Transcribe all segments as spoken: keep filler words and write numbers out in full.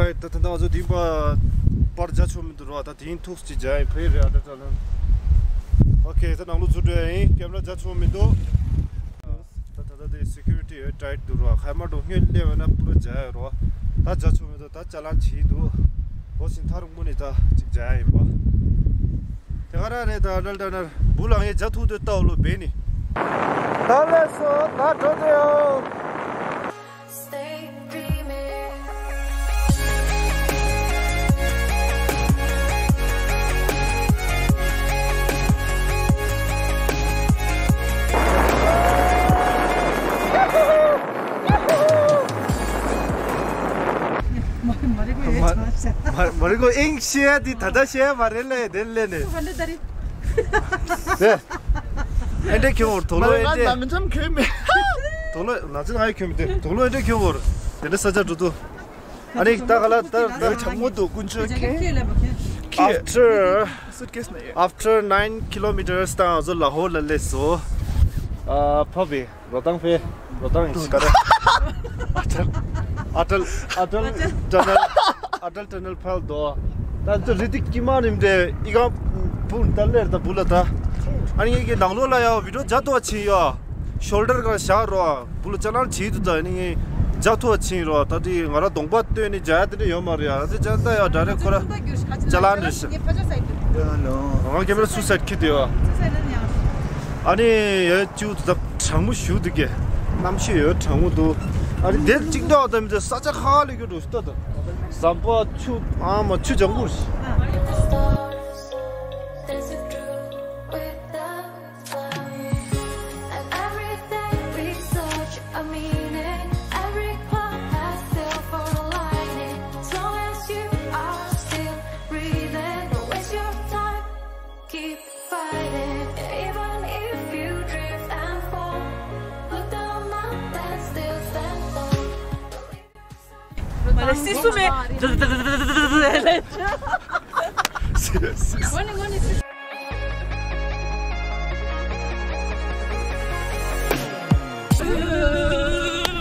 ད་ད་ད་ང་ཚོ་དེང་པ་པར་རྒྱག་ཆོག་མི་འདུག་རོ། ད་དེང་ཐུགས་ཅིག་རྒྱག་ཡིན། ཕེ་རེ་ཨ་ད་ད་ད། ཨོ་ཁེ། ད་ནང་ལོགས་ཚུར་འགྲོ་ཡ་ཡིན། ཀེམ་ར་རྒྱག་ཆོག་མི་འདུག་ད་ད་ད་དེ་སི་ཀུ་རི་ཊི་ཡོད་ཊའིཊ་འདུག་རོ། ཁ་མ་འགྲོ་སྔོན་སླེབས་ན་པུ་ར་རྒྱག་ཡ་རོ། ད་རྒྱག་ཆོག་མི་འདུག་ད་ཅ་ལན་བྱེད་འདུག་འོ་ཞིང་ཐར་མུ་ནི་ད་ཅིག་རྒྱག་ཡ་ཡིན་པ། དེ་ག་ར་རེད། ད་ཨ་ཊལ་ཊ་ནལ་བུ་ལ་ངས་རྒྱག་ཐུབ་དུས་ལྟ་བ་ལོ་བེ་ནི། ད་ལས་སོ་ད་འགྲོ་དེ་ཡོ། Stay dreaming. མ་རེད་གོ་ཨིང་ཤེས་ཡ་དེ་ད་ལྟ་ཤེས་ཡ་མ་རེད་ལེ། དེ་ལེ་ནས། དེ། ཨེ་འདྲས་ཁྱོད་འོར་དོ་ལོ་ཨེ་འདྲས། ང་ཚོ་ང་ཡི་ཁྱོད་མི་དེ་དོ་ལོ་ང་ཚོ་ང་ཡི་ཁྱོད་མི་དེ་དོ་ལོ་ཨེ་འདྲས་ཁྱོད་འོར། དེ་འདྲས་ས་ཆ་འགྲོ་དུ། ཨ་ནི་ད་ག་ལ་ད་ད་ཡོད་ཆ་མོ་འདུག་དཀོན་མཆོག་མཁྱེན། After suitcase ནས་ཡོད། After སུཊ་ཀེས་ནས་ཡོད། After nine kilometers ད་ང་ཚོ་ལ་ཧོ་ལ་སླེབས་སོ། ཨ་ཕ་བི། རོ་ཐང་ཕེ། རོ་ཐང་ཡིན་ག་རེ། ཨ་ཊལ། ཨ་ཊལ། ཨ་ཊལ་ཊ་ནལ། ཨ་ཊལ་ཊ་ནལ་ཕལ་དོ། ད་ཚོ་རི་ཏི་ཀི་མ་རིམ་དེ་ཨི་ཀ་བུ་ད་ལེར་ད་བུ་ལ་ད། ཨ་ནི་ངེད་ཀྱི་ནང་ལོགས་ལ་ཡ་བི་ཌིའོ་རྒྱག་ཐུབ་པ་ཕྱིན་ཡོ། ཤོལ་ཌར་ག་བཞག་རོ། བུ་ལ་ཅ་ལན་བྱེད་དུ་ད་ཨ་ནི་ངས་རྒྱག་ཐུབ་པ་ཕྱིན་རོ། ད་དེ་ང་ར་གདོང་པ་སྟོན་ནི་རྒྱག་ཡ་དེ་འདྲ་ཡོད་མ་རེད་ཡ། དེ་ཅན་ད་ཡ་ཌའི་རེག་ཁོ་ར་ཅ་ལན་རེད་ཤག་ང་ཀེམ་ར་སུ་སེད་ཁི་དེ་ཡོ། ཨ་ནི་ཡ་ཅིའུ་ད། གྲང་མོ་ཞུ་འདུག་གས། གནམ་གཤིས་ཡོད་གྲང་མོ་འདུག་ཨ་རི་དེ་གཅིག་འདྲ་བ་དང་མི་ཚེ་ས་ཆ་ཁག་ལས་རྒྱུ་འགྲོ་ཞུ་ལྟ་དང་། ཟམ་པ་ཆུ་ཨ་མ་ཆུ་ལྗང་ཁུ་ཞིག Keep fighting, even if you drift and fall. Look down the mountain, still stand tall. མ་ལ་སི་སུ་མེ།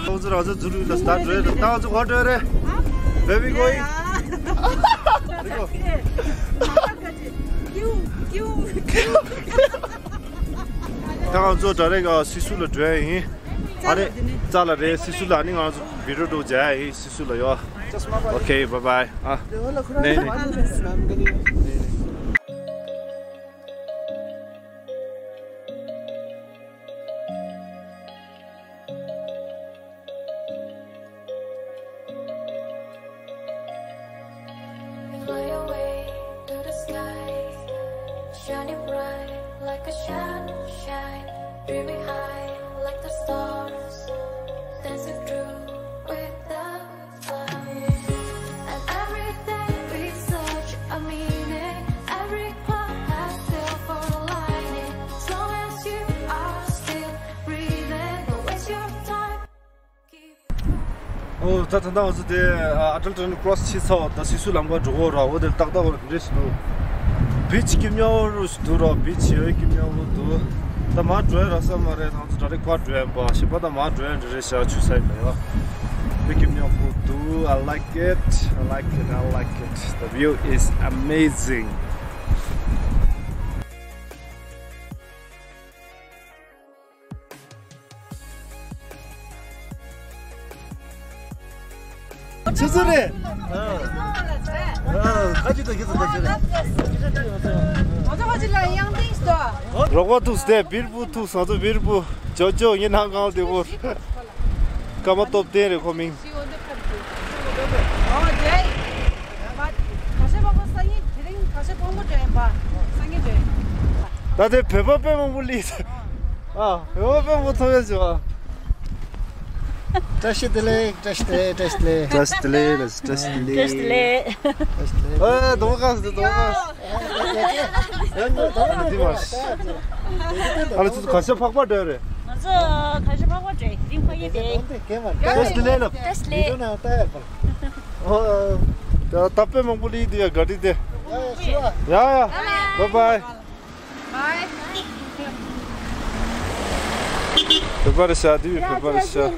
ཁོང་ཚོ་རང་ཚོ་ཛུ་རུ་ལ་སྟར་འགྲོ་ཡ་རེད། ད་ང་ཚོ་ག་པར་འགྲོ་ཡ་རེད། Where we going? ད་ང་ཚོ་ཌའི་རེག་སི་སུ་ལ་འགྲོ་ཡ་ཡིན། ཨ་ནི་རྩ་ལ་རེད། སི་སུ་ལ་ཨ་ནི་ང་ཚོ་བི་ཌིའོ་འགྲོ་མཇལ་ཡ་ཡིན། སི་སུ་ལ་ཡོ། Okay, bye bye. ཨ་ནེ་ནེ། Fly away to the sky, shining bright like a sunshine, dreaming high like the stars, dancing through with the And everything is such a meaning. Every cloud has silver lining. As long as you are still breathing, don't waste your time. Keep ཨོ་ད་ད་ད་ང་ཚོ་དེ་ཨ་ཊལ་ཊ་ནལ་ཀོ་རོ་སི་བྱས་ཚར་བ་ད་སི་སུ་ལམ་ཁ་འགྲོ་གི་ཡོད་ར། འོ་དེ་ཏག་ཏག་འོ་རེད་ཟེར་འདུག་བིཆ་སྐྱིད་ཉམས་པོ་རུ་འདུག་ར། བིཆ་ཡོད་སྐྱིད་ཉམས་པོ་འདུག་ད་མར་འགྲོ་ཡ་རག་ས་མ་རེད། ང་ཚོ་ཌའི་རེག་ཕར་འགྲོ་ཡ་ཡིན་པ། གཞན་པ་ད་མར་འགྲོ་ཡ་འདྲ་རེད་ཤག་ཆུ་ས་ཡིན་པ་ཡོད། བིཆ་སྐྱིད་ཉམས་པོ་འདུག I like it, I like it, I like it. The view is amazing. ཆུ་ཚོད་རེད། ཁ་ཅིག་ཏུ་ཁྱེད་ཚོ་ད་ཅི་རེད། རོགས་པ་ཐུག་སྟེ་བིར་བུ་ཐུག་ས་ཚོ་བིར་བུ་ཇོ་ཇོ་ངའི་ནང་གང་དེ་བོར། ཀརྨ་སྟོབས་ལྡན་རེད་ཁོ་མིང་། ད་དེ་བོད་པ་དཔེ་མང་པོ་སླེབས། ཨ། བོད་པ་དཔེ་མང་པོ་ཐོན་ཡོད་ཟེར་བ། བཀྲ་ཤིས་བདེ་ལེགས། བཀྲ་ཤིས་བདེ་ལེགས། བཀྲ་ཤིས་བདེ་ལེགས། བཀྲ་ཤིས་བདེ་ལེགས། བཀྲ་ཤིས་བདེ་ལེགས། ཨེ་དོ་ག་སི་དོ་ག་སི། ཨ་ལ་ཚོ་གར་ཞ་འཕགས་པ་འགྲོ་རེད། ང་ཚོ་གར་ཞ་འཕགས་པ་འགྲོ། རིང་མ་ཡིན་ཏེ། བཀྲ་ཤིས་བདེ་ལེགས་ལབ། བཀྲ་ཤིས་བདེ་ལེགས། ཨོ། ད་ད་དཔེ་མང་པོ་སླེབས་འདུག་ཡ་ག་རི་དེ། ཡ་ཡ། Bye bye. Bye. བོད་པ་རེད་ཤག་འདི་བོད་པ་རེད་ཤག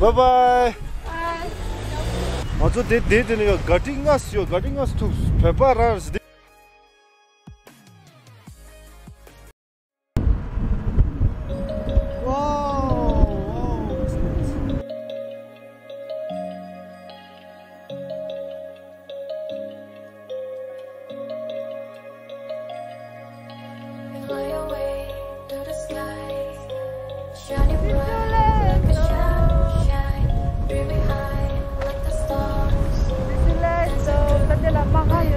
Bye bye. ང་ཚོ་དེ་དེ་དེ་ནས་ཡོད། ག་ཏི་ང་སི་ཡོད། ག་ཏི་ང་སི་ཐུག་བོད་པ་རང་རེད་ཟེར་ཏེ། Fly away to the sky, shining bright like a sunshine, dreaming high like the stars. Dancing through the night.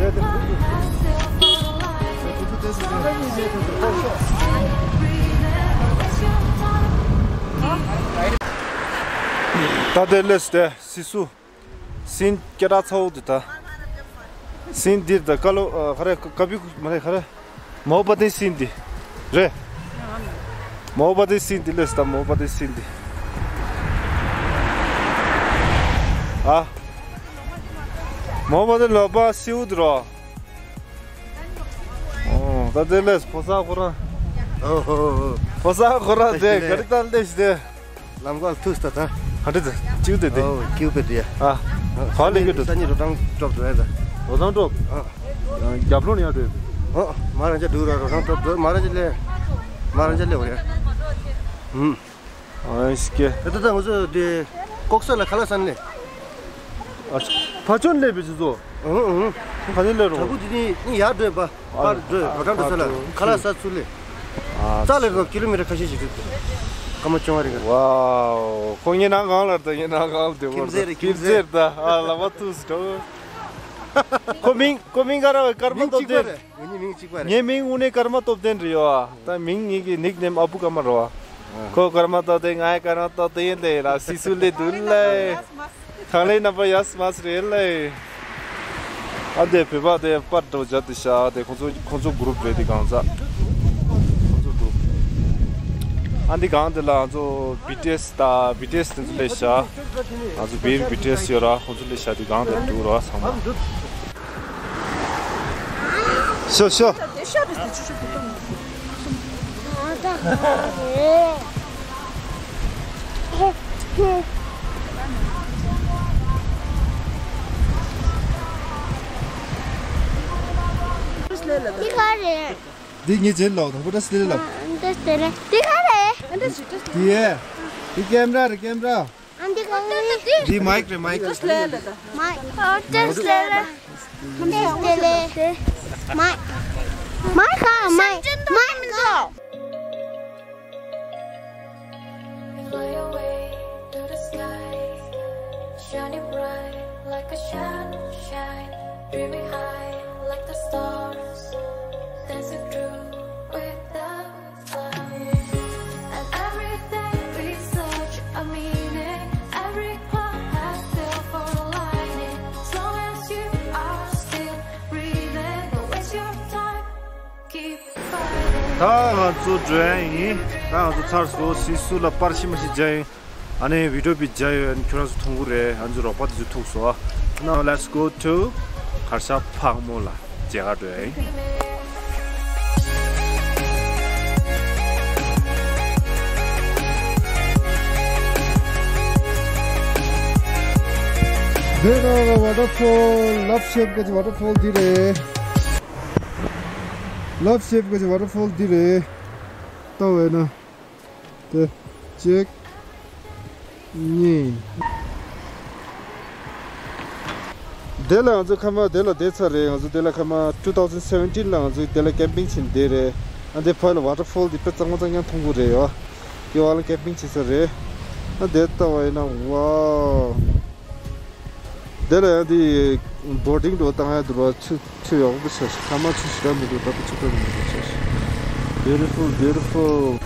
Every part has silver lining. Slow and sweet, I'm still breathing. It's your time. ད་དེ་ལས་ཏེ་སི་སུ། སིན་སྐད་གྲགས་ཚ་བོ་འདི་ད། སིན་འདིར་ད་ཀ་ལོ་ཨ་ག་རེ་ཀ་བི་མ་རེད་ག་རེ། མའོ་པ་ཏེ་སིན་འདི། རེད། མའོ་པ་ཏེ་སིན་འདི་ལས་ད་མའོ་པ་ཏེ་སིན་འདི། ཨ། མའོ་པ་ཏེ་ལོ་པ་སིའུ་འདི་རོ། ཨོ་ད་དེ་ལས་ཕོ་གསར་ཁོ་རང་། ཨོ་ཧོ་ཧོ། ཕོ་གསར་ཁོ་རང་དེ་ག་རེ་ལྟར་ལས་ཤི་དེ། ལམ་ཀ་ཐུག་སྟ་ད། ཧ་འདྲི་ཙི་ཅིག་དེ་དེ། ཨོ་ཀིའུ་པེ་དེ། ཨ། ག་ལེ་གི་འགྲོ། ས་ནི་རོ་ཏང་ཀྲོབ་འགྲོ་ཡ་ད། རོ་ཏང་ཀྲོབ། ཨ། རྒྱབ་ལོགས་ནས་ཡར་འགྲོ་ཡ། ཨོ། མ་རང་ཅག་འགྲོ་ར་རོ་ཏང་ཀྲོབ་འགྲོ་མ་རང་ཅག་ལེ། མ་རང་ཅག་ལེ་འོ་ཡ། ཧུམ། ཨ་ཤི་ཀེ། ད་ད་ད་ང་ཚོ་དེ་ལྐོག་ཟ་ལ་ཁ་ལག་ཟ་ནས། ཨ་ཕ་ཆོན་སླེབས་པའི་ཆུ་ཚོད། ཨང་ཨང་། ཁ་ནས་སླེབས་དྲ་རོ། བུ་དེ་ནི་ནི་ཡར་འགྲོས་པ། ཕར་འགྲོས་རོ་ཏང་འགྲོ་ས་ལ་ཁ་ལག་ཟ་ཚུལ་ལས། ཨ་རྩ་ལས་རོ་ཀི་ལོ་མི་ཊར་ཁ་ཤས་ཤིག་འགྲོས་ཏེ། སྐར་མ་བཅོ་ལྔ་རིང་ག་ཝའོ། ཁོ་ངའི་ནང་གང་ལ་ད་ངའི་ནང་གང་ལ་དེ་བོར་ད་ཁྱིམ་མཚེས་རེད་ད། ཨ་ལ་བ་ཐུག་སི་འགྲོ། ཁོ་མིང་ཁོ་མིང་ག་ར་བའི་སྐར་མ་མིང་སྟོབས་གཅིག་པ་ལྡན། རེད། ངེད་གཉིས་མིང་གཅིག་པ་རེད། ངའི་མིང་དངོས་གནས་ཀརྨ་སྟོབས་ལྡན་རེད་ཡོད་ཨ། ད་མིང་ངེད་ཀྱི་ནིག་ནེམ་ཨ་བུ་ཀརྨ་རེད་བ། ཁོ་ཀརྨ་སྟོབས་ལྡན་ང་ཡི་ཀརྨ་སྟོབས་ལྡན་ཡིན་ལེ་ལ་སི་སུ་ལེ་དུ་ལེ། གང་ལེ་རྣམ་པ་ཡ་སི་མ་སི་རེད་ལེ། ཨ་འདས་བོད་པ་དེ་པར་འགྲོ་བྱ་དེ་ཤ་དེ་ཁོང་ཚོ་ཁོང་ཚོ་གུ་རུབ་རེད་དེ་གང་ཟག་ཁོང་ཚོ་གུ་རུབ། ཨ་འདི་གང་དེ་ལ་ང་ཚོ་བི་ཏི་ཨེ་སི་ད་བི་ཏི་ཨེ་སི་དེ་ཚོ་ལེ་ཤ། ང་ཚོ་བིར་བི་ཏི་ཨེ་སི་ཡོད་ར་ཁོང་ཚོ་ལེ་ཤ་དེ་གང་དེ་འདུག་ར་ཚང་མ། ཤོ་ཤོ། འདི་ག་རེད། འདི་ངའི་རྗེས་ལོག་དང་པོ་ཏྲ་སི་ལེ་ལོག་འདི་ག་རེད། འདི་ཡས། འདི་ཀེམ་ར་རེད་ཀེམ་ར། འདི་མའིག་རེད་མའིག་མའིག། མའིག། མའིག་ག་མའིག། མའིག་ག Fly away to the sky, shining bright like a sunshine, dreaming high like the stars, dancing through with the And every day we search a meaning. Every cloud has silver lining. As long as you are still breathing, don't waste your time. Keep fighting. ད་ང་ཚོ་འགྲོ་ཡ་ཡིན། ད་ང་ཚོ་ཚར་སོང་། སི་སུ་ལ་པར་ཤི་མ་ཤི་རྒྱག་ཡིན། ཨ་ནི་བི་ཌིའོ་པི་རྒྱག་ཡོད། ཨ་ནི་ཁྱོད་རང་ཚོ་མཐོང་གི་རེད། ཨ་ནི་རོགས་པ་དེ་ཚོ་ཐུག་སོང་། Now let's go to གར་ཞ་ཕག་མོ་ལ་མཇལ་ཁ་འགྲོ་ཡ་ཡིན། འདི་ནང་ལ་ཝ་ཊར་ཕོལ་ལབ་ཤེབ་གི་ཝ་ཊར་ཕོལ་འདི་རེད། ལབ་ཤེབ་གི་ཝ་ཊར་ཕོལ་འདི་རེད། ལྟ་བས་ན། དེ། གཅིག་གཉིས། དེ་ལ་ང་ཚོ་ཁ་མ་དེ་ལ་བསྡད་ཚར་རེད། ང་ཚོ་དེ་ལ་ཁ་མ་two thousand seventeen ལ་ང་ཚོ་དེ་ལ་ཀེམ་པིང་བྱས་བསྡད་རེད། ཨ་འདི་ཕར་ལ་ཝ་ཊར་ཕོལ་འདི་དཔེ་གཙང་མ་གཙང་རྐྱང་མཐོང་གི་རེད་ཡོ། དེ་བ་ལ་ཀེམ་པིང་བྱས་ཚར་རེད། ཨ་དེ་ལྟ་བ་ཡིན་ན་ཝའོ། དེ་ལ་ཡང་དེ་བོ་ཊིང་འགྲོ་བཏང་ཡ་འདུག་བ། ཆུ་ཆུ་ཡག་པོ་ཆགས་ཤག་ཁ་མ་ཆུ་ཞེ་དྲག་མི་འདུག་ད་ལྟ་ཆུ་དྲག་མི་འདུག་ཆགས་ཤག Beautiful, beautiful.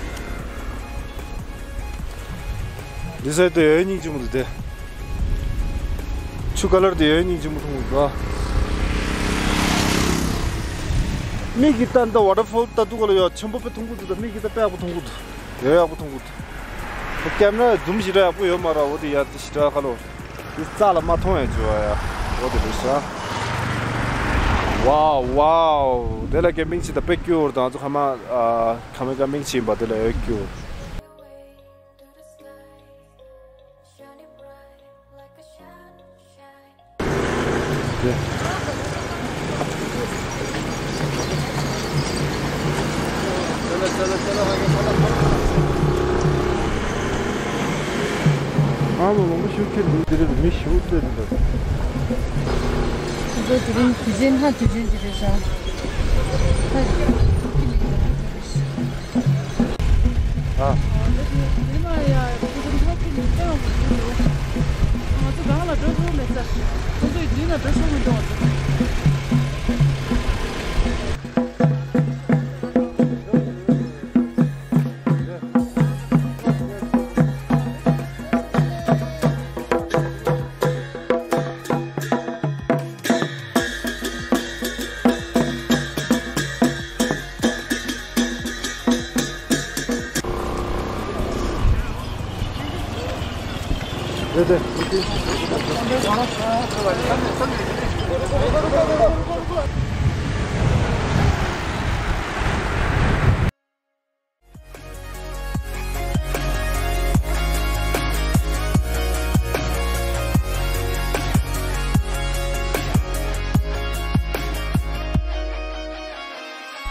འདི་ཟེར་དུ་ཡོད་སྙིང་རྗེ་མོ་འདུག་དེ། ཆུ་ཀ་ལར་དེ་ཡོད་སྙིང་རྗེ་མོ་མཐོང་གི་འདུག་མིག་གིས་ལྟ་འདི་ཝ་ཊར་ཕོལ་ལྟ་འདུག་ག་ལ་ཡོད་ཆེན་པོ་དཔེ་མཐོང་གི་འདུག་ད་མིག་གིས་ལྟ་དཔེ་ཡག་པོ་མཐོང་གི་འདུག་ཡོད་ཡག་པོ་མཐོང་གི་འདུག་ཁོ་ཀེམ་ར་ཛུམ་ཞེ་དྲག་ཡག་པོ་ཡོད་མ་རེད། འོ་དེ་ཡ་དེ་ཞེ་དྲག་ཁ་ལོ། དེ་རྩ་ལ་མ་མཐོང་ཡ་བྱོས་ཡ། འོ་དེ་རེད་ཤག་ཝའོ་ཝའོ། དེ་ལ་ཀེམ་པིང་བྱེད་ད་དཔེ་སྐྱིད་པོ་རེད། ད་ང་ཚོ་ཁ་མ་ཨ་ཁ་མའི་ཀེམ་པིང་བྱེད་པ་དེ་ལ་ཡོད་སྐྱིད་པོ། ཨ་མ་མང་པོ་ཞིག་ཁྱེར་འདུག་དེ་རེད། མི་ཞིག་སླེབས་འདུག་ཁོ་ཚོ་དེ་རིང་དུས་ཆེན་ཧ་དུས་ཆེན་ཅིག་རེད་ཤག་ཧ། ཨ། ང་ཚོ་སྒང་ལ་འགྲོ་ཐུབ་མེད་ས། ཁོང་ཚོའི་མདུན་ལ་འགྲོ་ཆོག་མི་འདུག་ང་ཚོ།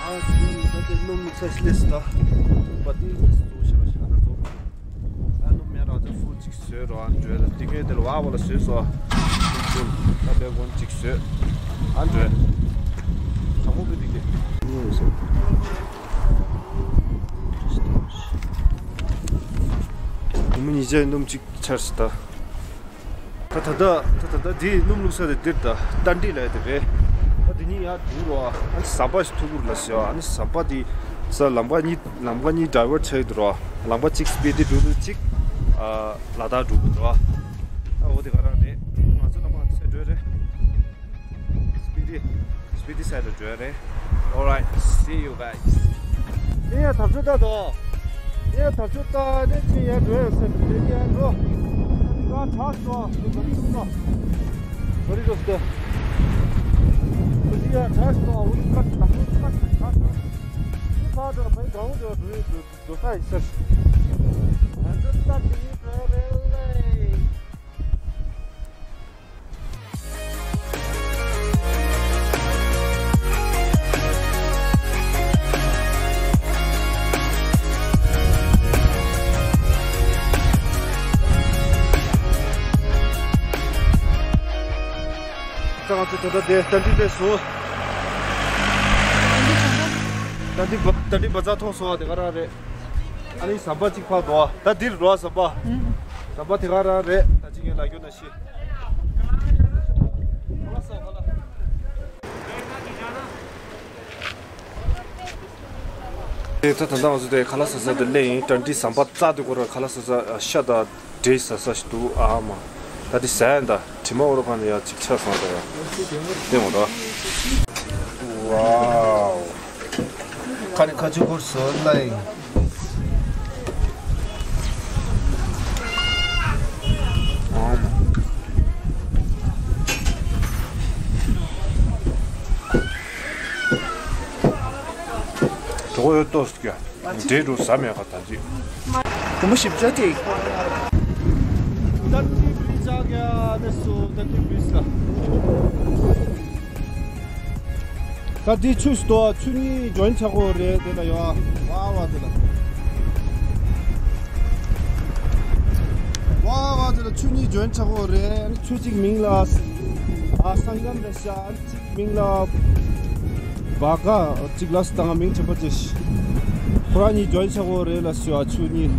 ཨ་ཙི། ད་དེ་སྣུམ་ཚ་ཤི་ལེ་སི་ད། པ་ཏི་ཏི་སི་ཏོ་ཤ་ཤ་ད་ཙོ། ཨ་ནུ་མེ་ར་ཙ་ཧྥུ་ཅིག་བཟོས་རོ། ཨ་འགྲོས་ལ་ཏི་ངེ་དེ་ལ་བ་བ་ལ་བཟོས་སོ། ཧྥུ་ད་པེ་གོན་ཅིག་བཟོས། ཨ་འགྲོས། དྲང་མོ་གི་ཏི་གེ། ཉི་མ་ཉི་ཤར་སྣུམ་ཅིག་ཆར་སི་ད། ད་ད་ད་ད་ད་ད་འདི་སྣུམ་བླུགས་ས་དེ་འདིར་ད་རྟ་མགྲིན་ལ་ཡ་དེ་རེད། ད་འདི་གཉིས་ཡར་འགྲོ་རོ། ཨ་ནི་ཟམ་པ་ཞིག་ཐུག་གི་རེད་ལ་ཟེར། ཨ་ནི་ཟམ་པ་འདི་ས་ལམ་ཁ་གཉིས་ལམ་ཁ་གཉིས་ཌའི་ཝར་ཊི་བྱས་ཡོད་རོ། ལམ་ཁ་གཅིག་སྤི་ཏི་འགྲོ་དུས་གཅིག་ཨ་ལ་དྭགས་འགྲོ་དགོས་རོ། ཨ་འོ་དེ་ག་རང་རེད། ང་ཚོ་ལམ་ཁ་འདི་སར་འགྲོ་རེད། སྤི་ཏི། སྤི་ཏི་སའི་ཌི་ལ་འགྲོ་ཡ་རེད། Alright, see you guys. ཨེ་ཡ་ཐབས་ཆུ་ལྟ་དོ། ཨེ་ཡ་ཐབས་ཆུ་ལྟ་ནས་ཅི་ཡ་འགྲོ་ཡ་ཟེར་ནས་ཡ་འགྲོ། ང་དྲག་སོ་འགྲོ་འགྲོ་འགྲོ་འགྲོ་འགྲོ་འགྲོ་ཟེར། འུ་ཅི་ཡ་དྲག་སོ་འུ་ཅི་ཁ་ཐབས་ཆུ་ཁ་ཐབས་ཆུ་ཁ་ཐབས་ཆུ་ཕར་འགྲོ་ཕར་གང་འགྲོ་འགྲོ་འགྲོ་འགྲོ་ས་ཡི་ཟེར། ང་ཚོ་ལྟ་དེ་ཡི་འགྲོ་རེད་ལེ། ད་ང་ཚོ་ད་ལྟ་དེ་རྟ་མགྲིན་སླེབས་སོང་། རྟ་མགྲིན་པ་རྟ་མགྲིན་པ་ཛ་མཐོང་སོང་བ་དེ་ག་རང་རེད། ཨ་ནི་ཟམ་པ་གཅིག་ཕར་འདུག་ད་འདིར་འགྲོ་ཟམ་པ། ཟམ་པ་དེ་ག་རང་རེད། ད་ཅི་ངས་ལབ་རྒྱུ་ན་ཤི། དེ་ད་ད་ལྟ་ང་ཚོ་དེ་ཁ་ལག་ཟ་ས་དེ་སླེབས་ཡིན། རྟ་མགྲིན་ཟམ་པ་རྩ་དེ་སྐོར་ཁ་ལག་ཟ་ས་ཤ་དང་འབྲས་ཟ་ས་ཞིག་འདུག་ཨ་མ། ད་དེ་ཟ་ཡ་ད་དྲི་མ་འོར་གང་ནས་ཡ་ཅིག་ཆ་སོང་ད་ཡ། དེ་འོ་ད། ཝའོ། ཁ་ནི་ཁ་ཆུ་འཁོར་སོ་ལ་ཡིན། གྲོགས་ཡོད་ཏོ་སྐྱ། འདྲེ་འགྲོ་ཟ་མེད་ཁ་ད་ཅི། དུ་མོ་ཞིབ་ཆ་ཏིག་ད་ཏི་བི་ཅག་ཡ་ནི་སུ་ད་ཏི་བི་ས། ད་འདི་ཆུ་སྟོ་ཆུ་གཉིས་འཇོན་ཆག་གོ་རེད་དེ་ལ་ཡོ། ཝ་ཝ་དེ་ལ། ཝ་ཝ་དེ་ལ་ཆུ་གཉིས་འཇོན་ཆག་གོ་རེད། ཆུ་གཅིག་མིང་ལ་ཨ་སང་གམ་རེད་ཤག་གཅིག་མིང་ལ་བ་ག་གཅིག་ལ་སྟངས་མིང་ཆེན་པོ་ཅིག་ཁོ་རང་གཉིས་འཇོན་ཆག་གོ་རེད་ལ་ཤོ་ཨ་ཆུ་གཉིས་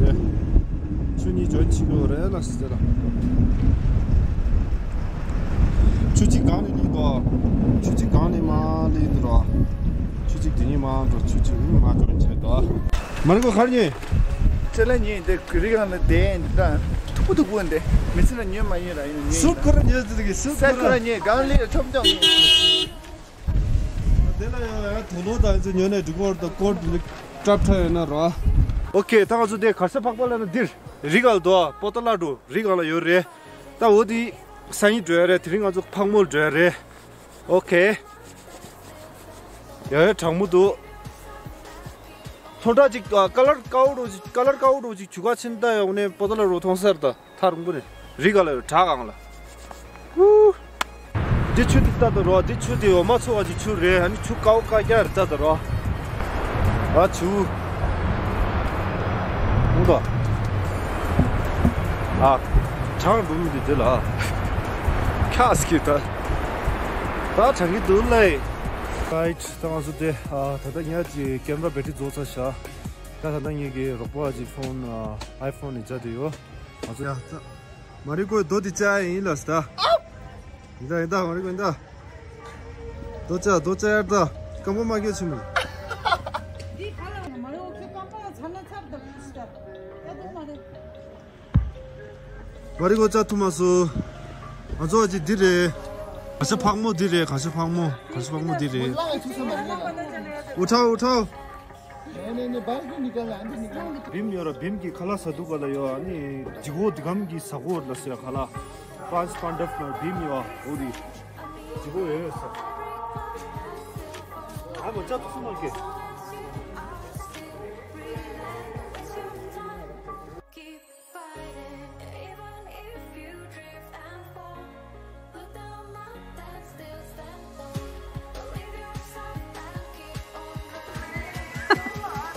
རེད། ཆུ་གཉིས་འཇོན་ཆི་གོ་རེད་ལ་ཟེར་ལ། ཆུ་གཅིག་གང་ནས་ལི་དོ། ཆུ་གཅིག་གང་ནས་མ་ལི་དོ་ར། ཆུ་གཅིག་དེ་ཉིད་མ་འགྲོ་ཆུ་གཅིག་མ་འཇོན་ཆེ་དོ། མ་ནི་གོ་གར་ཉོས། ཅེ་ལ་ཉོས་འདི་རི་སྒང་ལ་བསྡད་ཡིན་འདི་དང་ཐུག་པོ་ཐུག་པོ་འདི་མི་ཚེ་ལ་ཉོས་མ་ཉོས་ར་ཡིན་ཉོས་ཡིན། སུ་ཁོ་ར་ཉོས་ཟེར་གི་སུ་ས་ཁོ་ར་ཉོས་གང་ལས་ཆོམ་ཆོམ་ཉོས། དེ་ལ་ཡང་ཡང་དུ་ལོ་དང་ཚོ་ཉོས་ནས་འགྲིག་གོ་ར་དང་ཀོར་དུ་ཀྲབ་ཁྲ་ཡོད་ན་ར། ཨོ་ཁེ་ད་ང་ཚོ་དེ་གར་ས་ཕག་པ་ལ་ན་འདིར་རི་སྒང་ལ་དོ་པོ་ཏོ་ལ་འགྲོ་རི་སྒང་ལ་ཡོད་རེད། ད་འོ་དེ་སང་ཉིན་འགྲོ་ཡ་རེད། དེ་རིང་ང་ཚོ་ཕག་མོ་ལ་འགྲོ་ཡ་རེད། ཨོ་ཁེ། ཡ་ཡ་གྲང་མོ་འདུག་ཐོ་འདྲ་ཅིག་ཨ་ཀ་ལར་དཀར་པོ་འདྲ་ཅིག་ཀ་ལར་དཀར་པོ་འདྲ་ཅིག་བྱུག་ག་ཕྱིན་ད་ཡོང་ནས་པོ་ཏོ་ལ་རོ་མཐོང་སར་ད་ཐག་རིང་པོ་ནས་རི་སྒང་ལ་ཡོད་བྲག་སྒང་ལ། ཧུ། འདི་ཆུ་འདི་ལྟ་དུ་རོ། འདི་ཆུ་འདི་འོ་མ་ཚོ་བ་ཅིག་ཆུ་རེད། ཨ་ནི་ཆུ་ཀའོ་ཀ་རྒྱ་རེད་ལྟ་དུ་རོ། ཨ་ཆུ། འདུག་ག་ཨ། གྲང་འདུག་མི་འདི་དེ་ལ། ཁ་སྐྱིད་ད། ད་གྲང་གི་འདུག་ལེ། Right, ད་ང་ཚོ་དེ་ཨ་ད་ལྟ་ངས་ཀྱི་ཀེམ་ར་བེ་ཊི་རི་རྫོགས་ཚར་ཤག་ད་ད་ལྟ་ངས་ཀྱི་རོགས་པ་ཅིག་ཕོན་ཨ་ཨའི་ཕོན་ནས་བྱ་དེ་ཡོད། ང་ཚོ་ཡ་ད། མ་རི་ཀོ་རྡོ་འདི་བཅག་ཡིན་ལ་སྟ། ཡིན་ད་ཡིན་ད། མ་རི་ཀོ་ཡིན་ད། རྡོ་བཅག་རྡོ་བཅག་ཡར་ད། སྐམ་པོ་མ་སྐྱེས་ཆུ་མི། འདི་ཁ་ལ་མ་རི་ཀོ་ཁྱོད་སྐམ་པོ་ཚ་ན་ཚར་ད་སྟ། ཡ་དུ་མ་རེད། མ་རི་ཀོ་བཅག་ཐུབ་མ་སོང་། ང་ཚོ་ཨ་ཅི་འདི་རེད། ག་ཤ་ཕག་མོ་འདི་རེད། ག་ཤ་ཕག་མོ། ག་ཤ་ཕག་མོ་འདི་རེད། འུ་ཁྲའོ་འུ་ཁྲའོ། ནེ་ནེ་ནེ། བྷིམ་ཡོད་ར། བྷིམ་གྱི་ཁ་ལག་ཟ་འདུག་ག་ལ་ཡོད། ཨ་ནི་ཇི་གོ་འདི་གམ་གྱི་ཟ་གོ་ལ་ཟེར་ཁ་ལག་པཱཉྩ་པཱན་ཌབ་ན་བྷིམ་ཡོད། འོ་རི། ཇི་གོ་ཡོད་ཡོད་ཟ། ཨ་མ་ཅག་ཐུག་སོང་མ་ཀེ།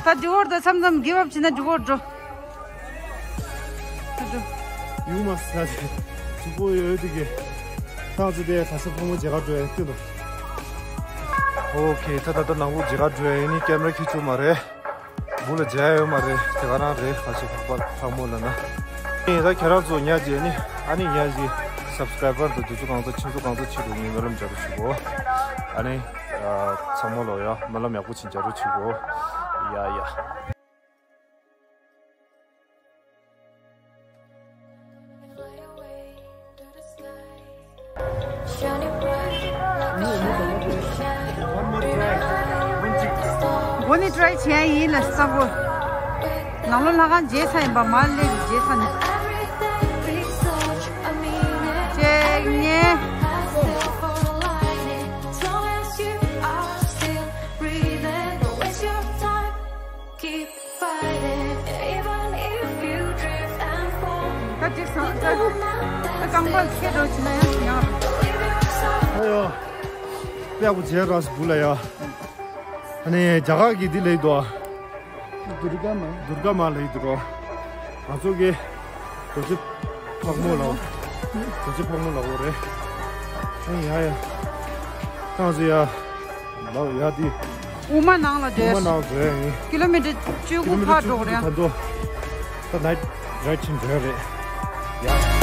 ད་འགྲིག་གོ་ད། མཚམས་མཚམས་གིབ་ཨབ་བྱེད་ན་འགྲིག་གོ་འགྲོ། ད་འགྲོ། ཡུག་མ་ཟ་དེ། ཇི་གོ་ཡོད་དེ་གེ། ཐང་ཚོ་དེ་ག་ཤ་ཕག་མོ་མཇལ་ག་འགྲོ་ཡ་ཡིན་ཏེ་ནོ། ཨོ་ཁེ། ད་ད་ད་ནང་ལོགས་མཇལ་ག་འགྲོ་ཡ་ཡིན། ནི་ཀེམ་ར་ཁྱེར་བཅུག་མ་རེད། སྦུག་ལ་མཇལ་ཡོད་མ་རེད། དེ་ག་རང་རེད། ཁ་ཆེ་ཕག་པ་ཕག་མོ་ལ་ན། ཨེ་ད་ཁྱེད་རང་ཚོ་ཉ་ཅེ་ནི་ཨ་ནི་ཉ་ཅེ་སབ་སི་ཀ་རའི་བར་དུ་དུས་ཚོད་གང་ཚོད་ཕྱིན་ཚོད་གང་ཚོད་ཕྱིན་འགྲོ་ངས་སྨོན་ལམ་རྒྱག་རོགས་བྱེད་གོ། ཨ་ནི་ཚང་མ་ལོ་ཡ་སྨོན་ལམ་ཡག་པོ་ཕྱིན་རྒྱག་རོགས་བྱེད་གོ། ཡ་ཡ། འགོ་ནས་ཊ་རའི་བྱེད་ཡ་ཡིན་ལ་སང་གོ། ནང་ལོ་ལྷ་ཁང་མཇལ་ས་ཡིན་པ་མ་ལས་མཇལ་ས་ནས། ཅེ་ངེ། ད་ཅིག་སང་ད་ད་རྐང་པ་ཁྱེར་འགྲོ་བྱེད་ན་ཡང་ཡང་། ཨ་ཡོ། དཔེ་ཡག་པོ་མཇལ་རག་སོང་སྦུག་ལ་ཡ། ཨ་ནི་རྒྱ་གར་གྱི་འདི་ལེགས་འདུག་ཨ། དུར་ག་མ། དུར་ག་མ་ལེགས་འདུག་རོ། ང་ཚོ་གི་རྡོ་རྗེ་ཕག་མོ་ལ། རྡོ་རྗེ་ཕག་མོ་ལ་འོ་རེད། ཨ་ཡ་ཡ། ད་ང་ཚོ་ཡ། ལའོ་ཡ་དེ། དབུ་མ་ནང་ལ་དབུ་མ་བསྡད། ནང་འགྲོ་ཡ་ཡིན། ཀི་ལོ་མི་ཊར་བཅུ་དགུ་ཕར་འགྲོ་རེད། ད་འགྲོ། ད་ནའིཊ་རའིཌ་ཕྱིན་འགྲོ་ཡ་རེད། ཡ།